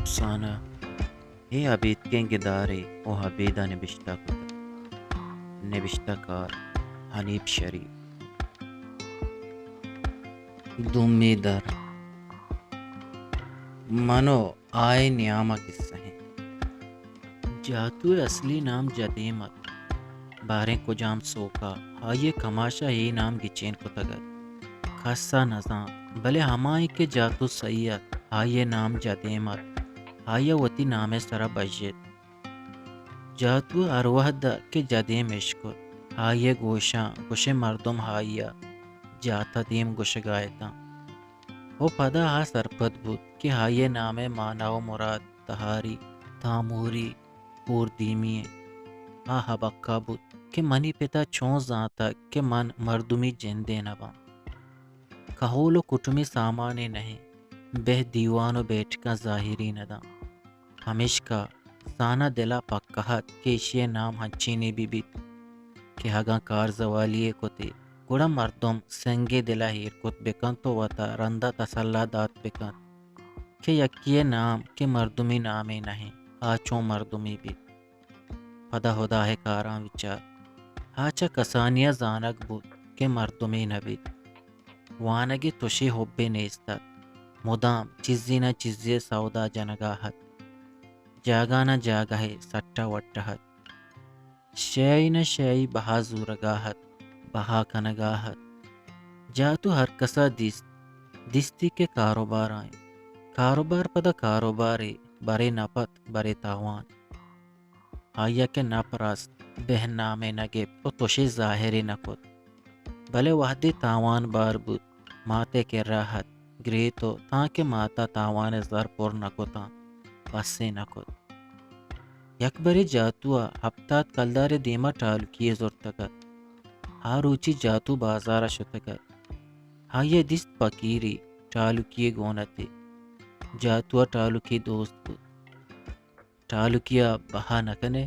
افسانہ، اے ابیتکیں گدارے ءُ ابید ءَ نبشتہ کتگ۔ نبشتہ کار، حنیف شریف۔ دومی در۔ من ءُ آئی نیام ءَ کسہ اِنت۔ جاتو ءِ اصلی نام جدیم اَت، باریں کجام سوک ءَ آئی ءِ کماش ءَ اے نام گچین کتگ اَت، کس ءَ نزانت، بلے ہمائی کہ جاتو سہی اَت، آئی ءِ نام جدیم اَت، آئی ءَ وتی نام ءِ سرا بژیت۔ جاتو ءَ ہر وہد ءَ کہ جدیم اش کت، آئی ءِ گوشاں گوشیں مردم آئی ءَ جاتدیم گوشگ ءَ اِتاں۔ ءُ پدا آ سرپد بوت کہ آئی ءِ نام ءِ مانا ءُ مراد تہاری، تاموری، کوردیمی اِنت۔ آ ہبکہ بوت کہ منی پت ءَ چون زانتگ کہ من مردمی جندے نہ باں۔ کہول ءُ کٹمی سامانے نہ اِنت، بہ دیوان ءُ بیٹکاں زاہری نہ داں۔ پمیشکا زاناں دل ءَ پکہ اَت کہ ایشی ءِ نام انچینے بہ بیت کہ اگاں کارزوالی یے کت ئے، گڑا مردم سنگے دل ءَ ایر کت بہ کنت ءُ وت ءَ رند ءَ تسلا دات بہ کنت کہ یکے ءِ نام کہ مردمی نامے نہ اِنت، آ چون مردمے بیت۔ پدا ہدا ءِ کاراں بچار۔ آ چہ کسانی ءَ زانگ بوت کہ مردمے نہ بیت۔ وانگ ءِ تشے ہبے نیست اَت۔ مدام چیزے نہ چیزے ءِ سودا جنگ ءَ اَت۔ جاگہ نہ جاگہ ءِ سٹ ءُ وٹ ءَ اَت۔ شے نہ شے ءِ بہا زورگ ءَ اَت، بہا کنگ ءَ اَت۔ جاتو ہر کس ءَ دیست، دیستی کہ کاروبار ءَ اِنت۔ کاروبار پدا کاروبارے، برے نپت، برے تاوان۔ آئی ءَ کہ نپ رست، بہ نامے نہ گپت ءُ تشے زاہرے نہ کت۔ بلے وہدے تاوان بار بوت، مات ءِ کرا اَت، گریت ءُ تانکہ مات ءَ تاوان ءِ زر پر نہ کتاں، بس ئے نہ کت۔ یک برے جاتو ءَ ہپتاد کلدار ءِ دیم ءَ ٹالکی یے زرتگ اَت۔ آ روچی جاتو بازار ءَ شتگ اَت۔ آئی ءَ دیست پکیرے ٹالکی یے گون اَت ئے۔ جاتو ءَ ٹالکی دوست بوت۔ ٹالکی ءَ بہا نہ کن ئے؟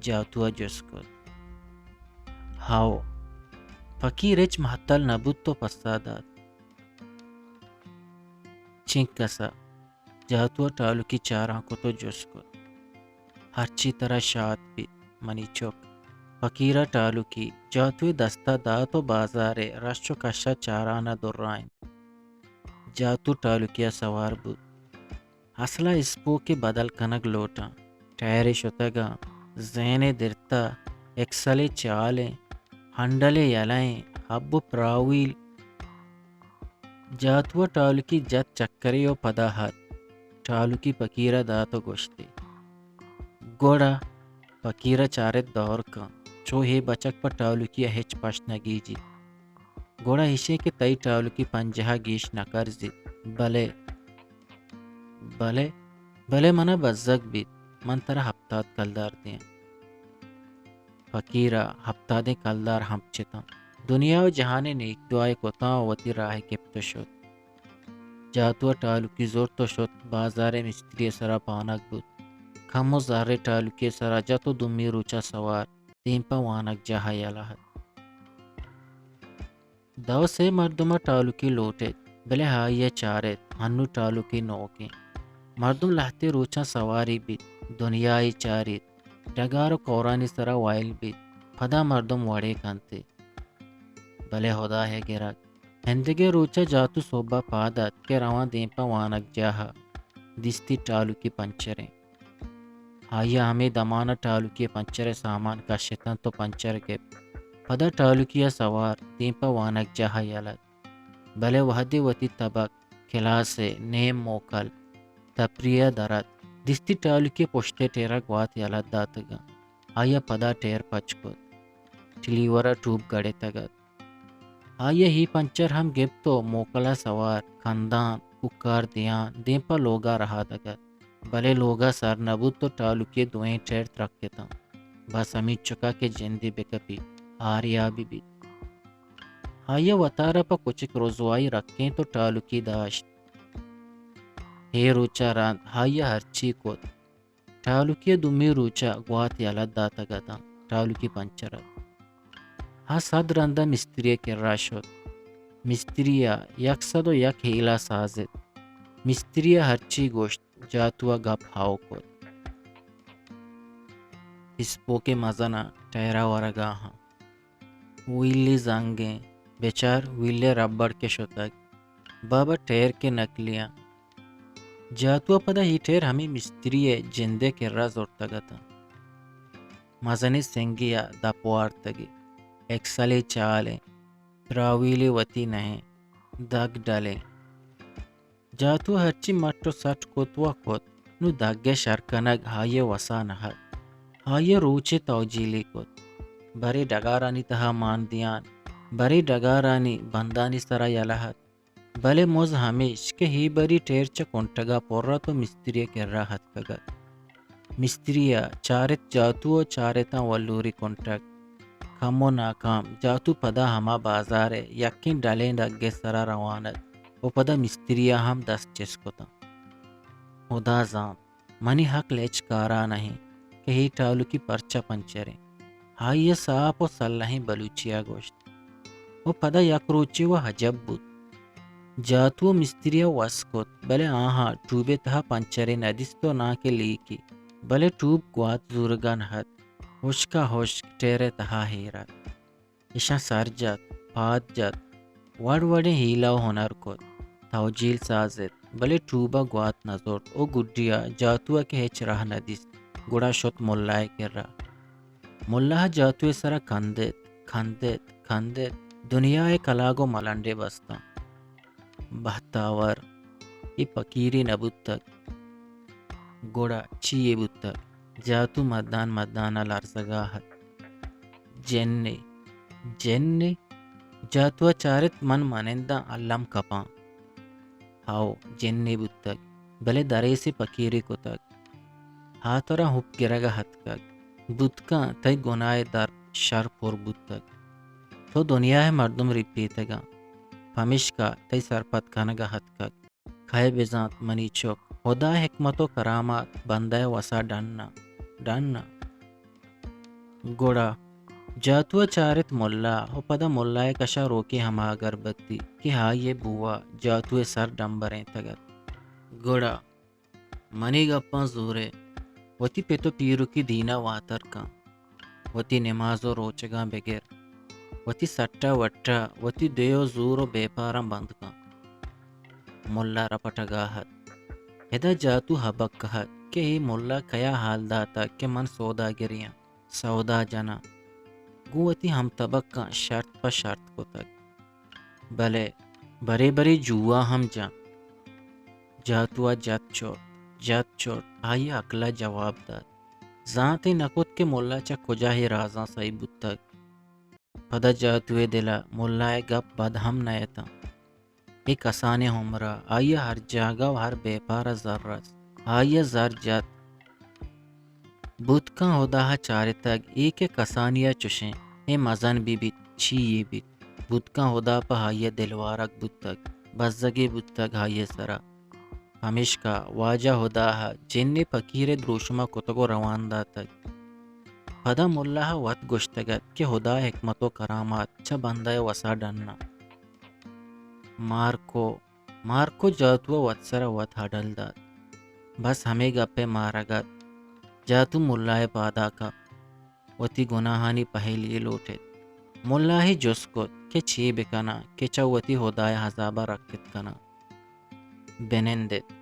جاتو ءَ جست کت۔ ہئو۔ پکیر ہچ مہتل نہ بوت ءُ پسہ دات۔ چنکس ءَ؟ جاتو ءَ ٹالکی چاران کت ءُ جست کت۔ ہرچی ترا شات بیت، منی چک۔ پکیر ءَ ٹالکی جاتو ءِ دست ءَ دات ءُ بازار ءِ رش ءُ کش ءَ چاران ءَ درائینت۔ جاتو ٹالکی ءَ سوار بوت۔ اسل ءَ اسپوکے بدل کنگ لوٹاں۔ ٹائرے شتگاں، زینے درتہ، ایکسلے چالیں، ہنڈلے یلہ ایں، ہب ءُ پراویل۔ جاتو ءَ ٹالکی جت چکرے ءُ پدا اَت۔ ٹالکی پکیر ءَ دات ءُ گوشت ئے، گڑا؟ پکیر ءَ چارت دور کن، چو اے بچک پہ ٹالکی ءَ ہچ پشت نہ گیجیت۔ گڑا ایشیں کہ تئی ٹالکی پنجاہ ءَ گیش نہ کرزیت، بلے بلے، بلے من ءَ بزگ بیت، من ترا ہپتاد کلدار دیاں۔ پکیر ءَ ہپتادیں کلدار ہمپ چتاں۔ دنیا ءُ جہان ءِ نیک دعائے کتاں ءُ وتی راہ ءَ گپت ءُ شت۔ جاتو ءَ ٹالکی زرت ءُ شت، بازار ءِ مستری ءِ سرا پانگ بوت۔ کمو زرے ٹالکی ءِ سرا جت ءُ دومی روچ ءَ سوار دیم پہ وانگجاہ ءَ یلہ اَت۔ دو سے مردم ءَ ٹالکی لوٹ ایت، بلے آئی ءَ چار ایت، ہنو ٹالکی نوک انت۔ مردم لہتے روچاں سواری بیت، دنیائی چاریت، ڈگار ءُ کورانی سرا وائل بیت، پدا مردم وڑے کنت۔ بلے ہدا ءِ گرگ، ایندگہ روچ ءَ جاتو سہب ءَ پاد ات کہ رواں دیم پہ وانگجاہ ءَ، دیستی ٹالکی پنچر انت۔ آئی ءَ ہمے دمان ءَ ٹالکی ءِ پنچر ءِ سامان کش اتنت ءُ پنچر گپت۔ پدا ٹالکی ءَ سوار دیم پہ وانگجاہ ءَ یل ات۔ بلے وہدے وتی تبک، کلاس ءِ نیم موکل، تپری ءَ در ات، دیستی ٹالکی ءِ پشت ءِ ٹیر ءَ گوات یلہ داتگ انت۔ آئی ءَ پدا ٹیر پچ کت۔ ٹلیور ءَ ٹوب گڑتگ ات۔ آئی ءَ اے پنچر ہم گپت ءُ موکل ءَ سوار کندان، کوکار دیان، دیم پہ لوگ ءَ رہادگ ات۔ بلے لوگ ءَ سر نہ بوت ءُ ٹالکی ءِ دوئیں ٹیر ترکتاں۔ بس ہمینچک ءَ کہ جندے بکپیت، آریا بہ بیت۔ آئی ءَ وتارا پہ کچک رزوائی رکینت ءُ ٹالکی داشت۔ اے روچ ءَ رند آئی ءَ ہرچی کت۔ ٹالکی ءَ دومی روچ ءَ گوات یلہ داتگ اتاں، ٹالکی پنچر ات۔ آ سد رند ءَ مستری ءِ کرا شت۔ مستری ءَ یک سد ءُ یک ہیلا ساز ات۔ مستری ءَ ہرچی گوشت، جاتو ءَ گپ ہاؤ کت۔ اسپوکے مزن ءَ ٹائر ءَ ورگ ءَ آں۔ ویلی زنگیں، بچار ویل ءِ ربڑ کہ شتگ۔ بابا ٹائر کہ نقلی آں۔ جاتو ءَ پدا اے ٹائر ہمے مستری ءِ جند ءِ کرا زرتگ اتاں۔ مزنیں سنگے ءَ دپ وارتگی۔ ایکسلے چالیں۔ تراویلے وتی نہ ایں۔ دگ ڈلیں۔ جاتو ہرچی مٹ و سٹ کت و کت، نوں دگ ءِ شر کنگ آئی ءِ وسا نہ ات۔ آئی ءَ روچے توجیلے کت۔ برے ڈگارانی تہا مان دیان، برے ڈگارانی بندانی سرا یلہ ات۔ بلے مز ہمیش کہ اے بری ٹیر چہ کنٹگا پر ات و مستری ءِ کرا اتکگ ات۔ مستری ءَ چارت جاتو و چارتاں ولوری کنٹگ۔ کم و ناکام جاتو پدا ہما بازار ءِ یکیں ڈلیں دگے سرا روان ات و پدا مستری ءَ ہم دست چست کتاں۔ ہدا زانت، منی عقل ہچ کارا نہ ایں کہ اے ٹالکی پرچا پنچر ایں۔ آئی ءَ ساپ و سلہیں بلوچی ءَ گوشت۔ و پدا یک روچے و عجب بوت۔ جاتو و مستری ءَ وس کت، بلے آہاں ٹوب ءِ تہا پنچرے نہ دیست و ناں کہ لیکی، بلے ٹوب گوات زورگا نہ ات۔ ہشکا ہشک ٹیر ءِ تہا ایر ات۔ ایشاں سر جت، پاد جت، وڑ وڑیں ہیلہ و ہنر کت، توجیل ساز ات، بلے ٹوب ءَ گوات نہ زرت و گڈی ءَ جاتو ءَ کہ ہچ راہ نہ دیست، گڑا شت ملا ءِ کرا۔ ملا ءَ جاتو ءِ سرا کندت، کندت، کندت، دنیا ءِ کلاگ و ملنڈے بستاں۔ بہتاور، اے پکیرے نہ بوتگ۔ گڑا چی یے بوتگ؟ جاتو مدان مدان ءَ لرزگا ات۔ جنے، جنے؟ جاتو ءَ چارت، من مننداں الم کپاں۔ ہئو، جنے بوتگ، بلے دریسے پکیرے کتگ۔ ہاترا ہپ گرگ ءَ اتکگ۔ بوت کن تئی گناہ ءِ در شر پر بوتگ۔ تو دنیا ءِ مردم ریپیتگاں، پمیشکا تئی سرپد کنگ ءَ اتکگ۔ کئے بزانت منی چک، ہدا ءِ حکمت و کرامات بندہ ءِ وسا ڈن ءَ، ڈن ءَ۔ گڑا جاتو ءَ چارت ملا و پدا ملا ءِ کشا روکیں ہما اگربتی کہ آئی ءِ بو ءَ جاتو ءِ سر ڈمبرینتگ ات۔ گڑا منی گپاں زورئے، وتی پت و پیرکی دین ءَ واتر کن، وتی نماز و روچگاں بگر، وتی سٹ ءَ وٹ ءَ وتی دے و زور و بیپاراں بند کن۔ ملا رپٹگا ات۔ ادا جاتو ہبکہ ات کہ اے ملا کیا حال داتگ کہ من سوداگرے آں، سودا جناں۔ گوں وتی ہمتبکاں شرط پہ شرط کتگ۔ بلے برے برے جوا ہم جنت۔ جاتو ءَ جت چرت، جت چرت، آئی ءَ عقل ءَ جواب دات۔ زانت ئے نہ کت کہ ملا چہ کجا اے رازاں سہی بوتگ۔ پدا جاتو ءِ دل ءَ ملا ءِ گپ بد ہم نہ اتاں۔ اے کسانیں عمر ءَ آئی ءَ ہر جاگہ و ہر بیپار ءَ زر رست۔ آئی ءَ زر جت۔ بوت کن ہدا ءَ چارتگ، اے کہ کسانی ءَ چشیں، اے مزن بہ بیت، چی یے بیت۔ بوت کن ہدا پہ آئی ءَ دلوارگ بوتگ، بزگے بوتگ آئی ءِ سرا۔ پمیشکا واجہ ہدا ءَ جن ءِ پکیر ءِ دروشم ءَ کتگ و روان داتگ۔ پدا ملا ءَ وت گوشتگ ات کہ ہدا ءِ حکمت و کرامات چہ بندہ ءِ وسا ڈن ءَ۔ مارکو، مارکو جاتو ءَ وت سرا وت ہڈل دات۔ بس ہمے گپ ءِ مارگ ات۔ جاتو ملا ءِ پادا کپت۔ وتی گناہانی پہلی لوٹ ات۔ ملا ءَ جست کت کہ چے بکناں کہ چہ وتی ہدا ءِ عذاب ءَ رکت کناں۔ بنند ات۔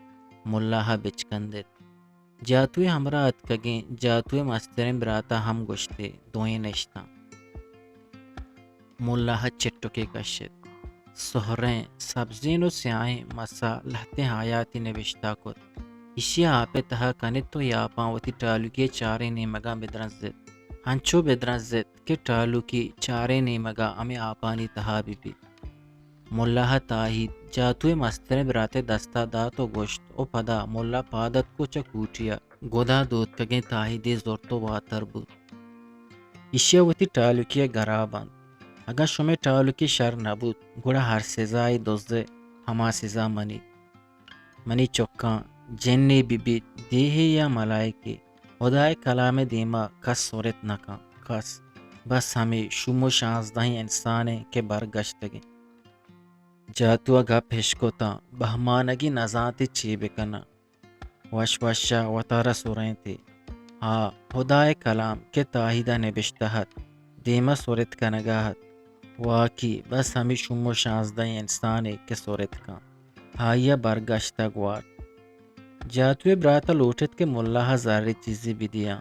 ملا ءَ بچکند ات۔ جاتو ءِ ہمراہ اتکگیں جاتو ءِ مستریں برات ءَ ہم گوشت ئے، دوئیں نشتاں۔ ملا ءَ چٹکے کشت۔ سہریں، سبزین و سیاہیں مسا لہتیں آیاتے نبشتہ کت۔ ایشی ءَ آپ ءِ تہا کنت و اے آپاں وتی ٹالکی ءِ چاریں نیمگاں بدرنزت۔ انچو بدرنزت کہ ٹالکی چاریں نیمگا ہمے آپانی تہا بہ بیت۔ ملا ءَ تاہید جاتو ءِ مستریں برات ءِ دستا دات و گوشت و پدا ملا پاد اتک و چہ کوٹی ءَ گدا دوتکگیں تاہیدے زرت و واتر بوت۔ ایشی ءَ وتی ٹالکی ءَ گرا بنت۔ اگاں شمئے ٹالکی شر نہ بوت، گڑا ہر سزا ئے دزئے، ہما سزا منی۔ منی چکاں، جنے بہ بیت، دیہے یا ملائکے، ہدا ءِ کلام ءِ دیما کس سرت نہ کن، کس۔ بس ہمے شوم و شانزدہیں انسان ایں کہ برگشتگیں۔ جاتو ءَ گپ اشکتاں، بہمانگی نزانت ئے چے بکناں۔ وش وش ءَ وتارا سرینت ئے۔ ہا، ہدا ءِ کلام کہ تاہید ءَ نبشتہ اَت، دیم ءَ سرت کنگ ءَ اَت۔ واکی بس ہمے شوم ءُ شانزدہیں انسانے کہ سرت کنت۔ آئی ءَ برگشتگ وارت۔ جاتو ءِ برات ءَ لوٹت کہ ملا ءَ زرے چیزے بدیاں۔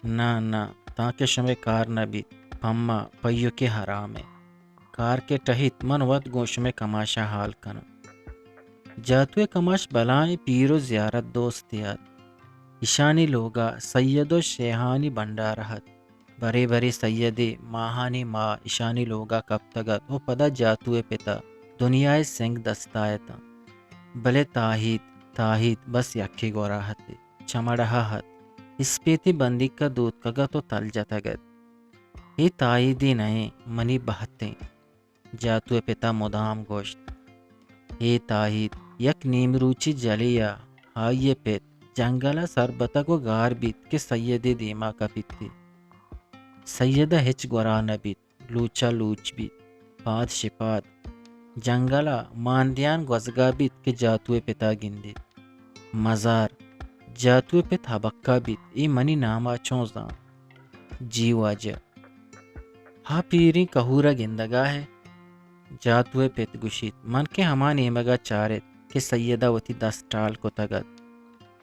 ناں، ناں، تانکہ شمئے کار نہ بیت، پما پہ ایوکیں حرامے۔ کار کہ ٹہیت، من وت گوں شمئے کماش ءَ ہال کناں۔ جاتو ءِ کماش بلاہیں پیر ءُ زیارت دوستے اَت۔ ایشانی لوگ ءَ سید ءُ شیہانی بنڈار اَت۔ برے برے سیدے ماہانی ماہ ایشانی لوگ ءَ کپتگ اَت ءُ پدا جاتو ءِ پت ءَ دنیا ءِ سنگ دست ءَ اَتاں۔ بلے تاہید، تاہید بس یکے گورا اَت ئے۔ چمڑہ ءَ اَت۔ اسپیتیں بندیک ءَ دوتکگ اَت ءُ تل جتگ اَت۔ اے تاہیدے نہ اِنت، منی بہت اِنت۔ جاتو ءِ پت ءَ مدام گوشت۔ اے تاہید، یک نیمروچی جلے ءَ آئی ءِ پت جنگل ءَ سر بتگ ءُ گار بیت کہ سید ءِ دیم ءَ کپیت ئے۔ سید ءَ ہچ گورا نہ بیت، لوچ ءَ لوچ بیت، پاد شپاد۔ جنگل ءَ ماندیان گوزگ ءَ بیت کہ جاتو ءِ پت ءَ گندیت۔ مزار، جاتو ءِ پت ہبکہ بیت، اے منی نام ءَ چون زانت؟ جی واجہ۔ ہا پیریں کہور ءَ گندگ ءَ ئے؟ جاتو ءِ پت گوشیت، من کہ ہما نیمگ ءَ چارت کہ سید ءَ وتی دست ٹال کتگ اَت۔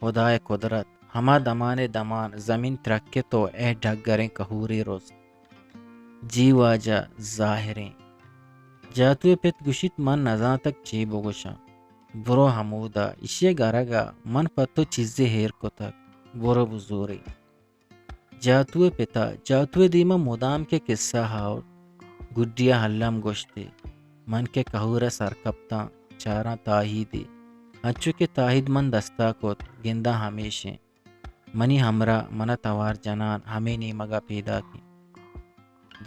ہدا ءِ قدرت، ہما دمان ءَ دمان زمین ترکت ءُ اے ڈگریں کہورے رست۔ جی واجہ، ظاہریں۔ جاتو ءِ پت گوشیت، من نزانتگ چے بگوشاں۔ برو ہمودا، ایشی ءِ گرگ ءَ من پہ تو چیزے ہیر کتگ۔ برو بزورے۔ جاتو ءِ پت ءَ جاتو ءِ دیم ءَ مدام کہ کسہ آورت، گڈی ءَ الم گوشت ئے۔ من کہ کہور ءَ سر کپتاں، چاراں تاہیدے۔ انچو کہ تاہید من دست ءَ کت، گنداں ہمیش اِنت۔ منی ہمراہ من ءَ توار جنان ہمے نیمگ ءَ پیداک اِنت۔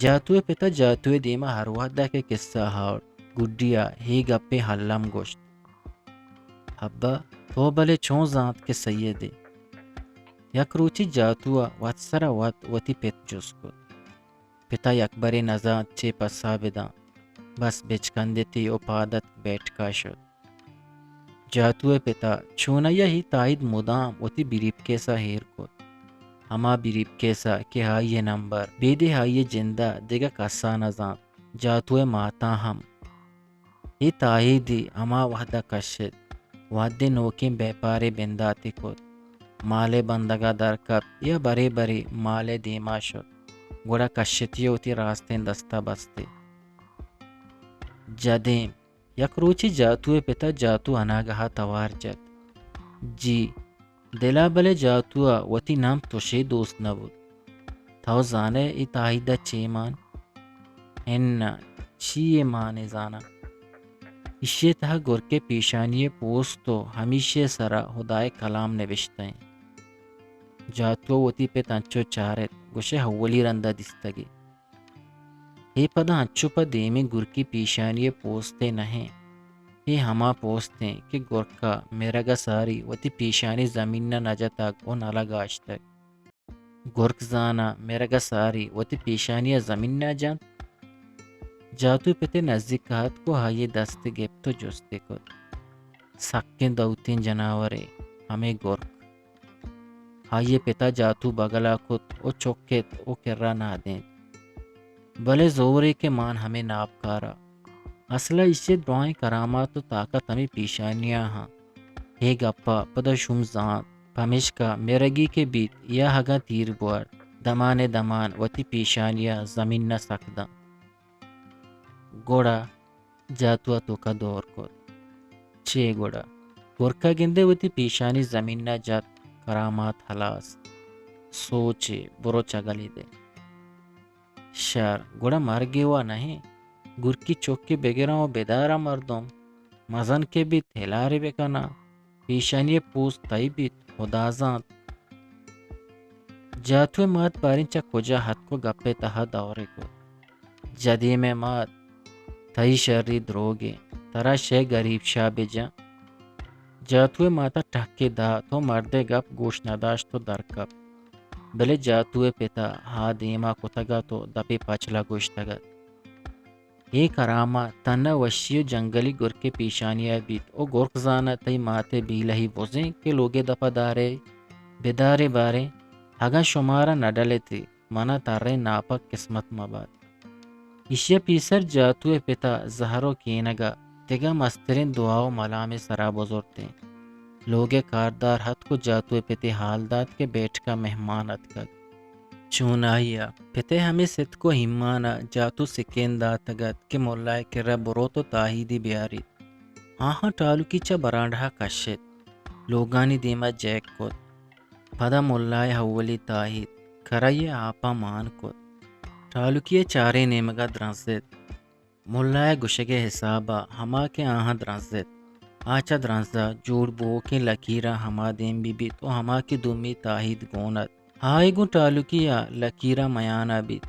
جاتو ءِ پت ءَ جاتو ءِ دیم ءَ ہر وہد ءَ کہ کسہ آورت، گڈی ءَ اے گپے الم گوشت۔ ابا، تو بلے چون زانت کہ سید ئے؟ یک روچے جاتو ءَ وت سر ءَ وت وتی پت جست کت۔ پت ءَ یکبرے نزانت چے پسہ بداں، بس بچکندت ئے ءُ پاد اتک بیٹک ءَ شت۔ جاتو ءِ پت ءَ چونائی ءَ اے تاہید مدام وتی بریف کیس ءَ ایر کت۔ ہما بریف کیس ءَ کہ آئی ءِ نمبر، بیدے آئی ءِ جند ءَ دگہ کس ءَ نہ زانت، جاتو ءِ مات ءَ ہم۔ اے تاہیدے ہما وہد ءَ کشت، وہدے نوکیں بیپارے بنداتے کت، مال ءِ بندگ ءَ در کپت یا برے برے مال ءِ دیم ءَ شت، گڑا کشتی ءُ وتی راستیں دست ءَ بست ئے۔ جدیں یک روچے جاتو ءِ پت ءَ جاتو اناگہ ءَ توار جت۔ جی، دل ءَ بلے جاتو ءَ وتی نام تشے دوست نہ بوت۔ تو زان ئے اے تاہید ءَ چے مان؟ اناں، چی یے مان ئے زاناں؟ ایشی ءِ تہا گرک ءِ پیشانی ءِ پوست ءُ ہمیشی ءِ سرا ہدا ءِ کلام نبشتہ اِنت۔ جاتو ءَ وتی پت انچو چارت، گوشئے اولی رند ءَ دیستگ ئے۔ اے پدا انچو پہ دیمیں گرکی پیشانی ءِ پوست ءَ نہ اِنت۔ اے ہما پوست اِنت کہ گرک ءَ مرگ ءَ ساری وتی پیشانی زمین ءَ نہ جتگ ءُ نہ لگاشتگ۔ گرک زاناں مرگ ءَ ساری وتی پیشانی ءَ زمین ءَ جنت۔ جاتو ءِ پت ءِ نزیک ءَ اتک ءُ آئی ءِ دست ءَ گپت ءُ جست ئے کت۔ سکیں دئوتیں جناورے ہمے گرک۔ آئی ءِ پت ءَ جاتو بگل ءَ کت ءُ چک اِت ءُ کر ءَ نادینت۔ بلے زورے کہ مان ہمے نابکار ءَ۔ اسل ءَ ایشی ءِ دراہیں کرامات ءُ طاقت ہمے پیشانی ءَ اَنت۔ اے گپ ءَ پدا شوم زانت، پمیشکا مرگی کہ بیت یا اگاں تیر بوارت، دمان ءَ دمان وتی پیشانی ءَ زمین ءَ سک دنت۔ گڑا جاتو ءَ توک ءَ دور کت۔ چے گڑا؟ گرک ءَ گندئے وتی پیشانی زمین ءَ جت، کرامات ہلاس۔ سوچے، برو چگلے دئے۔ شر، گڑا مرگے وا نہ اِنت۔ گرکی چکے بگراں ءُ بداراں مردم۔ مزن کہ بیت، ہلارے بکناں۔ پیشانی ءِ پوست تئی بیت، ہدا زانت۔ جاتو ءِ مات باریں چہ کجا اتک ءُ گپ ءِ تہا دورے کت۔ جدیں مئے مات، تئی شری دروگیں، ترا شے گریب شاہ بجن۔ جاتو ءِ مات ءَ ٹہکے دات ءُ مرد ءِ گپ گوش نداشت ءُ در کپت۔ بلے جاتو ءِ پت ءَ ہا دیم ءَ کتگ ات ءُ دپے پچل ءَ گوشتگ ات۔ اے کرام ءَ تھنا وشی ءُ جنگلی گرکے پیشانی ءَ بیت ءُ گرک زان اَت تئی مات ءِ بیلہی بزیں کہ لوگ ءِ دپ ءَ دارئے، بدارئے باریں، اگاں شمارا نہ ڈلتی، من ءَ تریں ناپک قسمت مہ بات۔ ایشی ءَ پیسر جاتو ءِ پت ءَ زہر ءُ کینگ ءَ دگہ مستریں دعا ءُ ملامے سرا بزرتیں۔ لوگ ءِ کاردار اتک ءُ جاتو ءِ پت ءَ ہال دات کہ بیٹک ءَ مہمان اتکگ۔ چونائی ءَ پت ءِ ہمے ستک ءُ ایمان ءَ جاتو سکین داتگ اَت کہ ملا ءِ کرا بروت ءُ تاہیدے بیاریت۔ آہاں ٹالکی چہ برانڈہ ءَ کشت، لوگانی دیم ءَ جیک کت۔ پدا ملا ءِ اولی تاہید، کرائی ءِ آپ ءَ مان کت۔ ٹالکی ءِ چاریں نیمگ ءَ درنزت۔ ملا ءِ گوشگ ءِ حساب ءَ ہما کہ آہاں درنزت، آ چہ درنز ءَ جوڑ بوؤکیں لکیر ءَ ہما دیم بہ بیت ءُ ہما کہ دومی تاہید گون اَت، آ ئے گوں ٹالکی ءَ لکیر ءَ میان ءَ بیت۔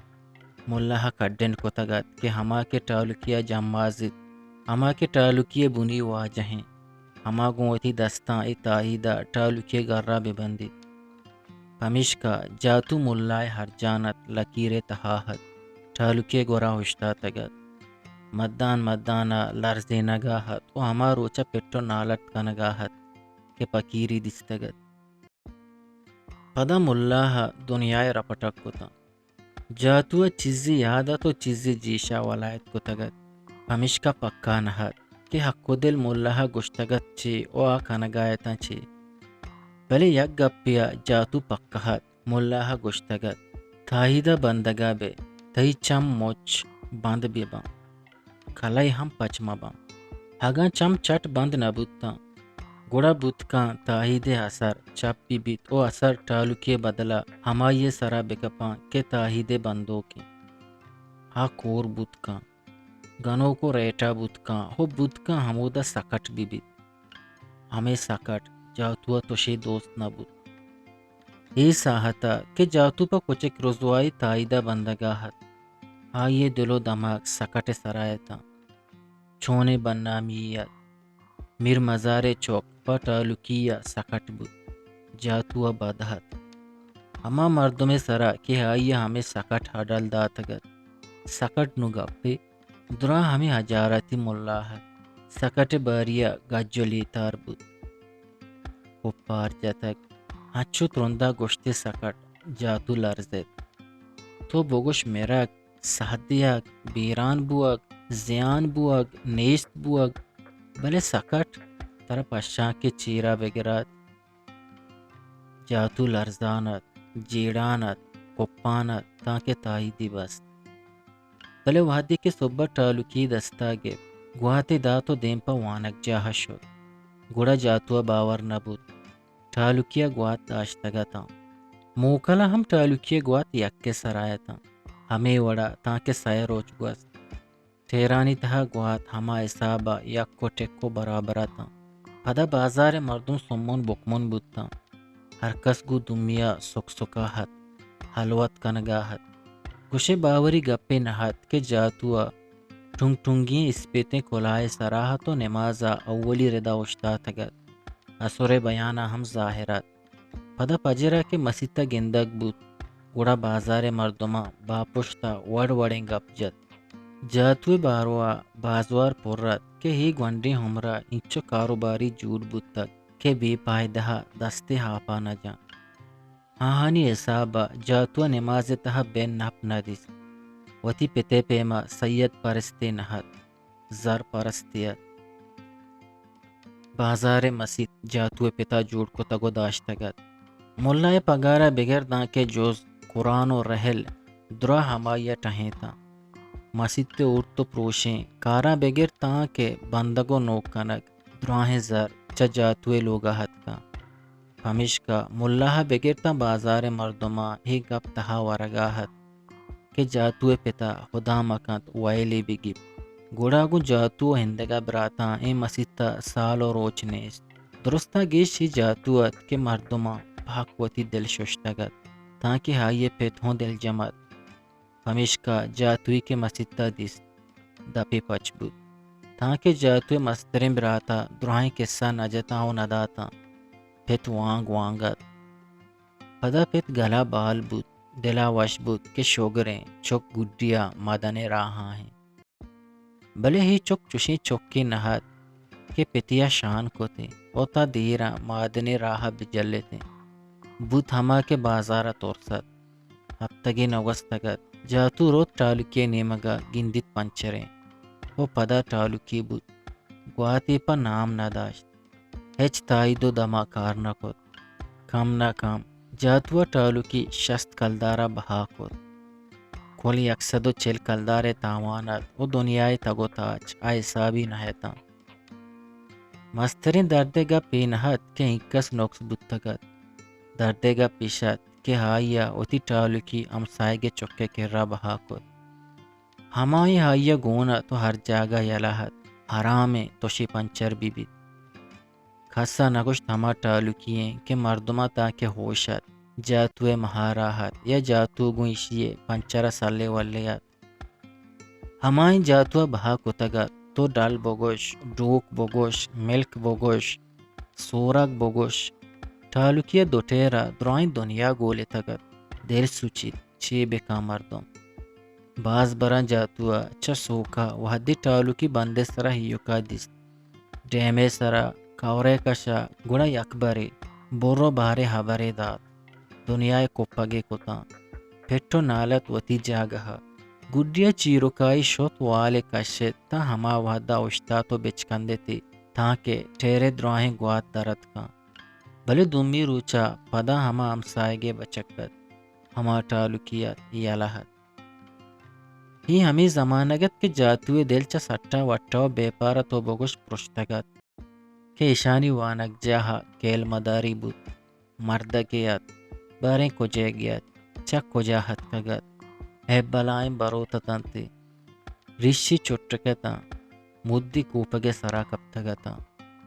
ملا ءَ کڈن کتگ اَت کہ ہما کہ ٹالکی ءَ جمازیت، ہما کہ ٹالکی ءِ بنی واجہ ایں، ہما گوں وتی دستاں اے تاہید ءَ ٹالکی ءِ گرا بہ بندیت۔ پمیشکا جاتو ملا ءِ ہرجان اَت، لکیر ءِ تہا اَت، ٹالکی ءِ گورا اوشتاتگ اَت۔ مدان مدان ءَ لرزینگ ءَ اَت ءُ ہما روچ ءَ پٹ ءُ نالٹ کنگ ءَ اَت کہ پکیرے دیستگ اَت۔ پدا ملا ءَ دنیا ءَ رپٹگ کتاں۔ جاتو ءَ چیزے یاد اَت ءُ چیزے جیش ءَ ولایت کتگ اَت، پمیشکا پکا نہ اَت کہ حق ءُ دل ملا ءَ گوشتگ اَت چے ءُ آ کنگ ءَ اَتاں چے۔ بلے یک گپے ءَ جاتو پکا اَت، ملا ءَ گوشتگ اَت، تاہید ءَ بندگ ءَ بئے، تئی چم مچ بند بہ باں۔ کلئے ہم پچ مہ باں۔ اگاں چم چٹ بند نہ بوتاں، گڑا بوت کن تاہید ءِ اثر چپ بہ بیت ءُ اثر ٹالکی ءِ بدل ءَ ہمائی ءِ سرا بہ کپاں کہ تاہید ءِ بندوک ایں۔ آ کور بوت کن، گنوک ءُ ریٹا بوت کن ءُ بوت کن ہمودا سکٹ بہ بیت۔ ہمے سکٹ جاتو ءَ تشے دوست نہ بوت۔ اے ساہت ءَ کہ جاتو پہ کچک رزوائی تاہید ءَ بندگ ءَ اَت، آئی ءِ دل ءُ دماگ سکٹ ءِ سرا اَتاں۔ چونیں بدنامی یے اَت۔ میر مزار ءِ چک پہ ٹالکی ءَ سکٹ بوت۔ جاتو ءَ بد اَت۔ ہما مردم ءِ سرا کہ آئی ءَ ہمے سکٹ ہڈل داتگ اَت۔ سکٹ نوں گپے، دراہ ہمے ہجاراتی ملا اَت۔ سکٹ ءِ باری ءَ گج ءُ لیتار بوت۔ کپار جتگ۔ انچو ترند ءَ گوشت ئے سکٹ، جاتو لرزت۔ تو بگوش مرگ، ساہ دیگ، بیران بوگ، زیان بوگ، نیست بوگ، بلے سکٹ ترا پشانکے چیرا بگرات۔ جاتو لرزان اَت، جیڑان اَت، کپان اَت، تانکہ تاہیدے بست۔ بلے وہدے کہ سہب ءَ ٹالکی دستا گپت، گواتے دات ءُ دیم پہ وانگجاہ ءَ شت، گڑا جاتو ءَ باور نہ بوت۔ ٹالکی ءَ گوات داشتگ اَتاں۔ موکل ءَ ہم ٹالکی ءِ گوات یکے سرا اَتاں۔ ہمے وڑا تانکہ سئے روچ گوست۔ ٹیرانی تہا گوات ہما حساب ءَ یک ءُ ٹک ءُ برابر اَتاں۔ پدا بازار ءِ مردم سمن بکمن بوتاں۔ ہرکس گوں دومی ءَ سک سکا اَت، ہلوت کنگا اَت۔ گوشئے باوری گپے نہ اَت کہ جاتو ءَ ٹنگ ٹنگیں اسپیتیں کلاہ ءِ سرا اَت ءُ نماز ءَ اولی ردا اوشتاتگ اَت۔ عصر ءِ بیان ءَ ہم ظاہر اَت۔ پدا پجر ءَ کہ مسیت ءَ گندگ بوت، گڑا بازار ءِ مردماں باپشت ءَ وڑ وڑیں گپ جت۔ جاتو ءِ باروا بازوار پر اَت کہ اے گونڈیں عمر ءَ اینچو کاروباری جوڑ بوتگ کہ بے پائدہ ءَ دست ءِ آپ ءَ نہ جاں۔ آہانی حساب ءَ جاتو ءَ نماز ءِ تہا بے نپ نہ دیست۔ وتی پت ءِ پیما سید پرستے نہ اَت، زر پرستے اَت۔ بازار ءِ مسیت جاتو ءِ پت ءَ جوڑ کتگ ءُ داشتگ اَت۔ ملا ءِ پگار ءَ بگر دانکہ جز قرآن ءُ رحل دراہ ہمائی ءَ ٹہینتاں۔ مسیت ءِ اورت ءُ پروشیں کاراں بگر تانکہ بندگ ءُ نوک کنگ دراہیں زر چہ جاتو ءِ لوگ ءَ اتکاں۔ پمیشکا ملا ءَ بگر تاں بازار ءِ مردماں اے گپ تہا ورگا اَت کہ جاتو ءِ پت ءَ ہدا مہ کنت وئیلے بہ گیپت۔ گڑا گوں جاتو ءُ ہندگہ براتاں اے مسیت ءَ سال ءُ روچ نیست۔ درستاں گیش اے جاتو اَت کہ مردماں پہک وتی دل ششتگ اَت، تانکہ آئی ءِ پت ہوں دلجم اَت۔ پمیشکا جاتوئی کہ مسیت ءَ دیست، دپے پچ بوت، تانکہ جاتو ءِ مستریں برات ءَ دراہیں کسہ نہ جتاں ءُ نہ داتاں۔ پت وانگ وانگ اَت۔ پدا پت گل ءَ بال بوت، دل ءَ وش بوت کہ شگریں چک گڈی ءَ مدن ءِ راہ ءَ ایں۔ بلے اے چک چوشیں چکے نہ ات کہ پتی ءَ شان کت انت ءُ تا دیر ءَ مادنیں راہ ءَ بجل ات انت۔ بوت ہما کہ بازار ءَ ترس ات، ہپتگے نہ گوستگ ات۔ جاتو روت ٹالکی ءِ نیمگ ءَ گندیت پنچر انت ءُ پدا ٹالکی بوت۔ گواتے پہ نام نہ داشت۔ ہچ تائید ءُ دما کار نہ کت۔ کم نہ کم جاتو ءَ ٹالکی شست کلدار ءَ بہا کت۔ کل یک سد ءُ چل کلدار ءِ تاوان ات ءُ دنیا ءِ تگ ءُ تاچ آ حسابی نہ اتاں۔ مستریں درد ءِ گپ اے نہ ات کہ اینکس نکس بوتگ ات۔ درد ءِ گپ ایش ات کہ آئی ءَ وتی ٹالکی ہمساہگ ءِ چک ءِ کرا بہا کت۔ ہمائی آئی ءَ گون ات ءُ ہر جاگہ یلہ ات، حرام انت تشے پنچر بہ بیت۔ کس ءَ نہ گوشت ہما ٹالکی انت کہ مردماں تاں کہ ہوش ات، جاتو ءِ مہارا ات یا جاتو گوں ایشی ءِ پنچر ءَ سلے ولے ات۔ ہمائیں جاتو ءَ بہا کتگ ات، تو ڈل بگوش، ڈوک بگوش، ملک بگوش، سورگ بگوش۔ ٹالکی ءِ دو ٹیر ءَ درائیں دنیا گولتگ ات۔ دل سوچیت، چے بکاں مردم؟ باز براں جاتو ءَ چہ سوک ءَ وہدے ٹالکی بند ءِ سرا ایوکا دیست، ڈیم ءِ سرا کورے کش ءَ گڑا یکبرے بر ءُ باریں ہبرے دات۔ دنیا ءِ کپگے کتاں۔ پٹ ءُ نالت وتی جاگہ ءَ۔ گڈی ءَ چیرکائی شت، والے کشت تاں ہما وہد ءَ اوشتات ءُ بچکندتی تاں کہ ٹیر ءِ دراہیں گوات در اتکاں۔ بلے دومی روچ ءَ پدا ہما ہمساہگ ءِ بچک ات، ہما ٹالکی ات، یلہ ات۔ اے ہمے زمانگ ات کہ جاتو ءِ دل چہ سٹا وٹا ءُ بیپار ءَ تو بگوش پرشتگ ات کہ ایشانی وانگجاہ ءَ کیل مداری بوت۔ مردکے ات، باریں کجئیگے ات، چہ کجا اتکگ ات؟ اے بلائیں بروت اتنت، ریشی چٹک اتاں، مودی کوپگ ءِ سرا کپتگ اتاں۔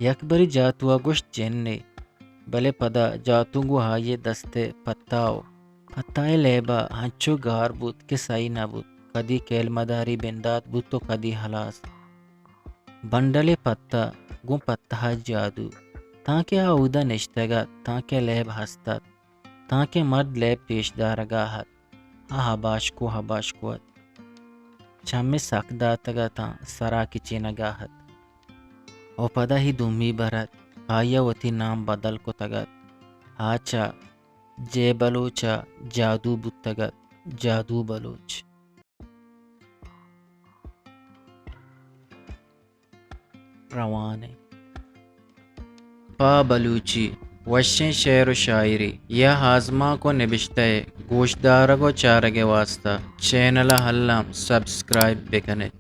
یکبرے جاتو ءَ گوشت، جنے۔ بلے پدا جاتو گوں آئی ءِ دست ءِ پتا ءُ پتا ءِ لیب ءَ انچو گار بوت کہ سہی نہ بوت، کدی کیل مداری بندات بوت ءُ کدی ہلاس۔ بنڈلے پتہ گوں پتہ ءَ جادو، تانکہ آ اودا نشتگ ات، تانکہ لیب ہست ات، تانکہ مرد لیب پیش دارگ ءَ ات، آ ہباشکو ہباشکو ات۔ چمے سک داتگ اتاں، سرا کچینگ ءَ ات۔ ءُ پدا اے دومی بر ات، آئی ءَ وتی نام بدل کتگ ات۔ آ چہ جے بلوچ ءَ جادو بوتگ ات، جادو بلوچ۔ روان ایں۔ پہ بلوچی وشیں شعر ءُ شاعری یا آزمانک ءُ نبشتہ ءِ گوشدارگ ءُ چارگ ءِ واستہ چینل ءَ الم سبسکرائب بہ کن ات۔